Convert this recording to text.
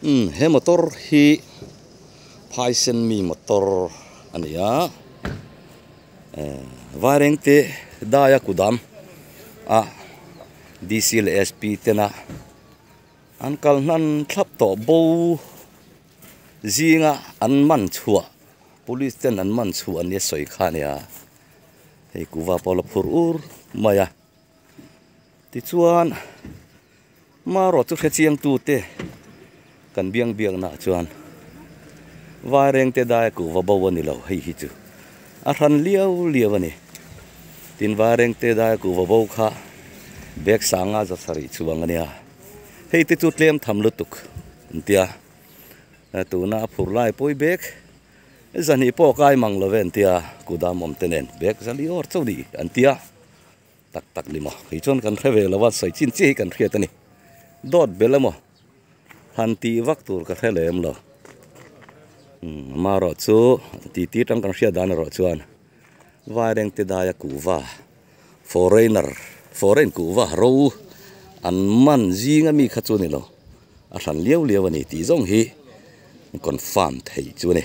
Umm he motor hi phaisen mi motor a ni a eh vairengte daia kudam a D_C leh S_P tena an kal hnan thlap tawh bo zinga an man chhuah police ten an man chhuah nia sawi kha a nia hei kuhva pawh a la phur ur mai a tichuan. Marawh chu hrechiang tute kan biang biaknaah chuan Vairengte daia kuhva bo a ni lo hei hi chu a hran liau liau a ni. Tin Vairengte daia kuhva bo kha bag sanga za sarih chuang a nia. Hei te chu tlem tham lutuk an tia. Tuna a phur lai pawi bag zahnih pawh kai mang lo ve an tia kudam awm te nen bag zali awr chauh ni an tia. Tak tak ni maw? Kei chuan kan hre ve lo a, sawi chin chiah hi kan hriat a ni. Dawt bel emaw han tih vak tur ka hre lem lo. Umm amaherawh chu titi tang kan hriat dan erawh chuan Vairengte daia kuhva foreigner foreign kuhva ro an man zinga mi kha chu a ni lo. A hran liau liau a ni tih zawng hi confirm theih chu a ni.